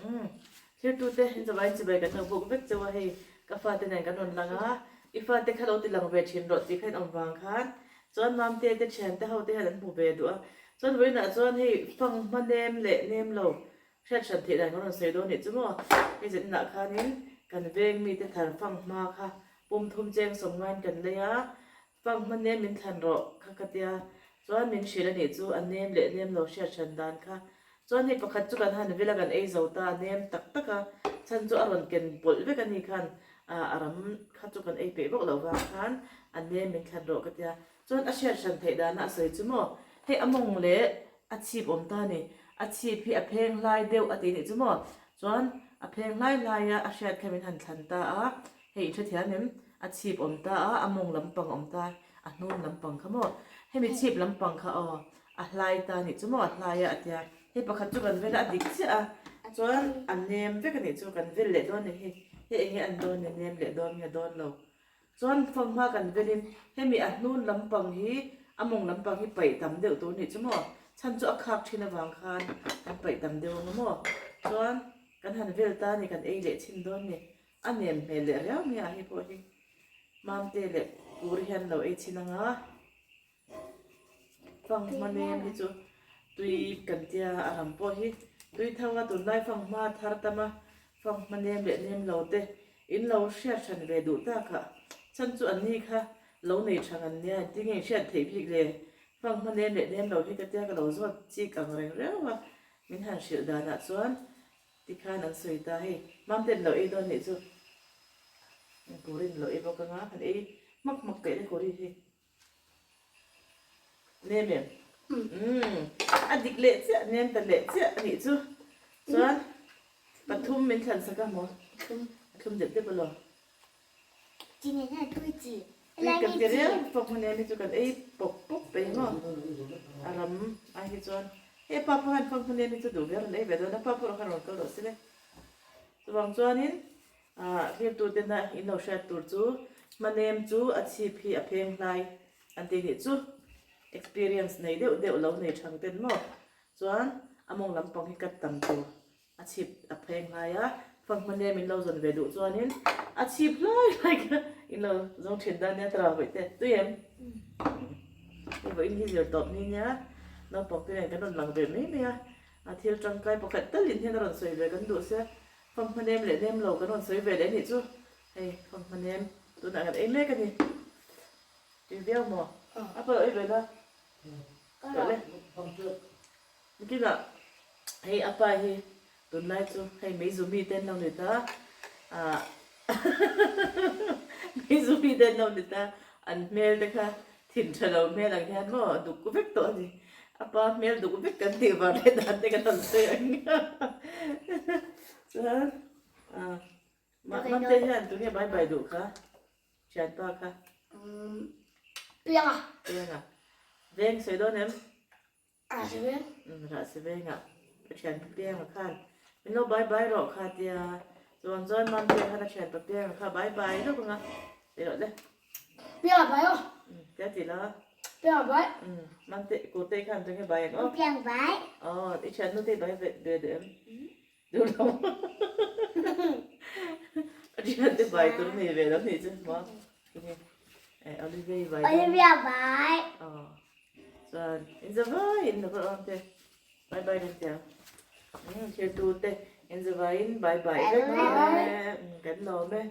Umm thirtute in zavai chibai kan lo buk vek cheu a hei ka fate nen kan rawn lang a, i fate kha lo ti lang ve thin rawh tih kha in awm vang khan chuan Mamte te thiante ho te hian an hmu ve duh a, chuan vawiinah chuan hei fang hma nem leh nem lo hriat hran theih dan kan rawn sawi dawn nih chu maw, hei zan inah khanin kan veng mite thar fang hma kha pum thum cheng sawm ngaiin kan lei a, fang hma nem min thlan rawh kha ka tia chuan min hrilh a nih chu a nem leh nem lo hriat hran dan kha Chuan hei pakhat chu kan han vil a kan ei zo ta a nem tak tak a, chhan chu a rawn ken pawlh vek a ni khan a ram kha chu kan ei peih vak loh vang khan a nem min thlan rawh ka tia. Chuan a hriat hran theih dana a sawi chu maw hei a mawng leh a chhip awm ta a ni, a chhip hi a pheng hlai deuh a tih nih chu maw chuan a pheng hlai hlai a a hriat kha min han thlan ta a, hei i hrethiam em a chhip awm ta a, a mawng lampang awm ta a hnung lampang kha maw hemi chhip lampang kha aw A hlai ta anih chu maw a hlai a a tia. Hei pakhat chu kan vel a, a dik chiah a. Chuan a nem vek anih chu kan vel leh dawn ni hi. Hei eng nge an dawn ni nem leh dawn nge dawn lo. Chuan fanghma kan velin hemi a hnun lampang hi a mawng lampang hi paih tam deuh tur nih chu maw. Chhan chu a khak thin avang khan kan paih tam deuh ang a maw. Chuan kan han vel ta ni kan ei leh chhin dawn ni. A nem hmel leh riau mai a hei pawh hi Mamte leh Kuri hian lo ei chhin ang a. Fanghma nem hi chu tui kan tia a ram pawh hi tui tho a tunlai fanghma thar tam a fanghma nem leh nem lo te in lo hriat hran ve duh tak ah chhan chu an ni kha lo nei tha ngan nia engtin nge in hriat theih bik le fanghma nem leh nem lo hi ka tia ka lo zawt chik ang reng reuh a min han hrilh dan ah chuan tikhan an sawi ta hei mamte an lo ei dawn nih chu kawr in lo ei bawk anga han ei hmak hmak teh le kawr hi hei. Nem em? Umm a dik leh chiah nem ta leh chiah a nih chu. Chuan pathum min thlan sak a maw? A thlum deuh deuh elaw? Tui kan ti riau pawk hman em hi chu kan ei pawp pawp mai maw? A ram ai hi chuan he pa pawh hian fanghmun em hi chu duh ve a rawn ei ve dawn a, pa pawh khan rawn kal rawh se le. Chuvang chuanin Ahh thirtutena in lo hriat tur chu hmanem chu a chhip hi a pheng hlai an tih nih chu experience nei deuh deuh lo nei thang ten maw chuan a mawng lampang hi cut tam tur a chhip a pheng hlai a fang hmanem in lo zawn ve duh chuanin a chhip hlai hlai kha in lo zawng thin dan nia tara vawi te tui em hei vawiin hi zir tawp ni nia naupang te nen kan rawn lang ve mai mai a a thil tangkai pakhat talin hian a rawn sawi ve kan duh sia. Fanghma nem leh nem lo kan rawn sawi ve leh anih chu. Hei fanghma nem tunah kan ei mek a ni. Tui viau maw? A pawh ei ve la. Tawh le. Nikinah hei a pa hi tunlai chu hei meizu mi te an lo ni ta. Ah meizu mi te an lo ni ta. An hmel te kha thin tha lo hmel ang hian maw duk vek tawh a ni. A pa hmel duk vek kan tih vang leh dan te kan rawn sawi ang chuan ah Mamte hian tunge bai bai duh kha thianpa kha Pianga Pianga veng sawi dawn em? Rahsi veng. Umm Rahsi vengah ka thianpa Pianga khan min lo bye bye rawh kha tia chuan chuan Mamte khan a thianpa Pianga kha bye bye lawk anga ti rawh le. Pianga bye aw. Umm tia ti la. Pianga bye. Umm Mamte Kurtei khan tunge bye ang aw. Pianga bye. Aw i thiannu te bye ve duh em? Duh lo. A thiante bye tur nei ve lo nih chu maw. Tinge eh Olivia i bye dawn. Olivia bye. Aw. Chuan in za vaiin lo kal awm te. Bye bye kan tia. Umm thirtu te in za vaiin bye bye vek. Kan lawm e.